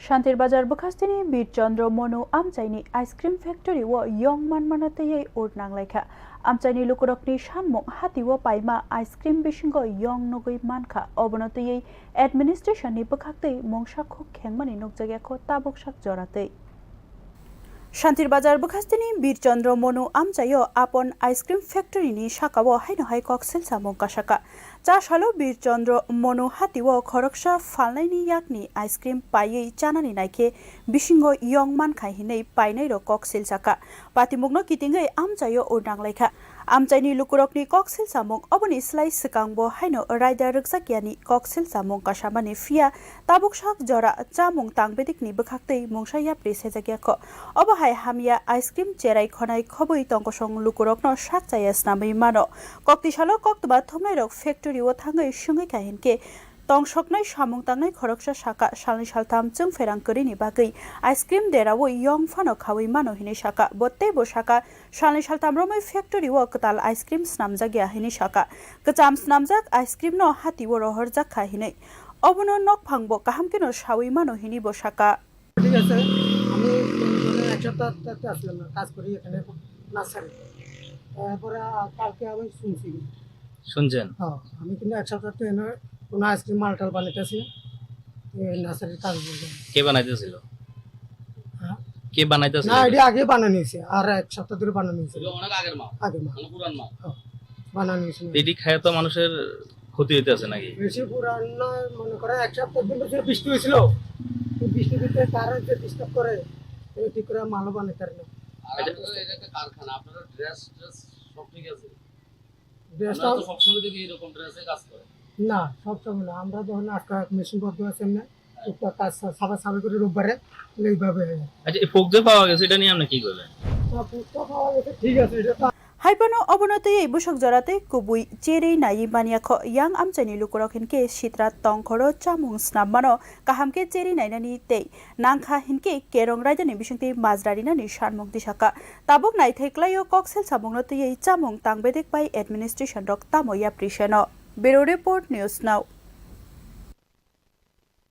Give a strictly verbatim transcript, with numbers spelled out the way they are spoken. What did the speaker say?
Shantir Bazar bwkhasteni Bir Chandra Monu amchaini ice cream factory o yong manmano twiwi ur nanglaikha. Amchaini lukurokni sanmung hati o paima ice cream bisingo yong nugwi mankha, obono twiwi administration ni bwkhaktwi mungsa khuk khengmani nukjakya kho tabuk sak jora twi. Shantir Bazar bwkhasteni Bir Chandra Monu amchaio Apon ice cream factory ni sakao haino hai kok silsamung kasaka. Cha salo Bir Chandra Monu hati o khoroksa phalnaini yakni ice cream paiwi chanani naikhe bisingo yong mankha hinwi painairok kok silsaka. Patimungno kitingwi amchaio ur nanglaikha. Amchaini lukurokni kok silsamung oboni slai swkangbo haino raida rwkjakyani kok silsamung kasamani phiya tabuk sak jora chamung tangbedikni bwkhaktwi mungsa yapri sejakya kho. Obo hai hamya ice cream cherai khonai khobwi tongkosong lukurokno sak chaya snamwi mano. Koktisalo koktwma thumnairok factory o thangwi swngwi kha hinkhe tongsoknai samung tangnai khoroksa saka, salni saltham chwng pherang kwrwini bagwi ice cream deraui yong phano khaui mano hinwi saka. Bo teibo saka, salni saltham romwi factory o kwtal ice cream snamjakya hinwi saka. Kwcham snamjak ice cream no hati o rohorjak kha hinwi. Obono nokphang bo kaham kheno saui mano hinwi bo saka. ঠিক আছে, আমি মনে করেন এক সপ্তাহ থাকতে আসলাম না, কাজ করি এখানে নার্সারি। তারপরে আ-, কালকে আমি শুনছি। শুনছেন? হ্যাঁ, আমি কিন্তু এক সপ্তাহ তো এনে কোনো আইসক্রিম মালটাল বানাইতেছি না। এই নার্সারির কাজ বলতে। কে বানাইতেছিল? হ্যাঁ? কে বানাইতেছিল না, এটা? এটা আগে বানানো হয়েছে, আর এক সপ্তাহ ধরে বানানো হয়েছে। এটা অনেক আগের মাল। আগের মাল। মানে পুরান মাল। হ্যাঁ, বানানো হয়েছে। এটি খায় তো মানুষের ক্ষতি হইতেছে নাকি? বেশি পুরান নয়, মনে করো এক সপ্তাহ দিন যে বৃষ্টি হয়েছিল, তো বৃষ্টির ভিতরে তারা যে ডিস্টার্ব করে, এই ঠিক করে মালও বানাতে পারে না। আর এটা আপনাদের এটা একটা কারখানা, আপনারা ড্রেস ট্রেস সব ঠিক আছে? ড্রেস আপনারা তো সবসময় দেখি এরকম ড্রেসে কাজ করে। না, সবসময় না। আমরা যখন আজকে মেশিন বদ্ধ আছে এমনি, টুকটাক কাজ সা-, সাফাই সাফাই করি রোববারে, এইভাবে হয়। আচ্ছা, এই ফোক যে পাওয়া গেছে, এটা নিয়ে আপনি কি করবেন? না, ফোক তো পাওয়া গেছে, ঠিক আছে, এটা তো Hai phano obono twiwi bwswk jora tei kubui cherwi naiwi manya kho. Yang amchaini lukurok hinkhe sitra tongkhoro chamung snam mano, kaham khe cherwi nainani tei nangkha hinkhe kerong raidani bisingtwi majra rinani sanmung tisaka. Tabuk naithai klaio kok selsamungno twiwi chamung tangbedek bai administration rok tamo yapri seno. Bureau Report, News Now.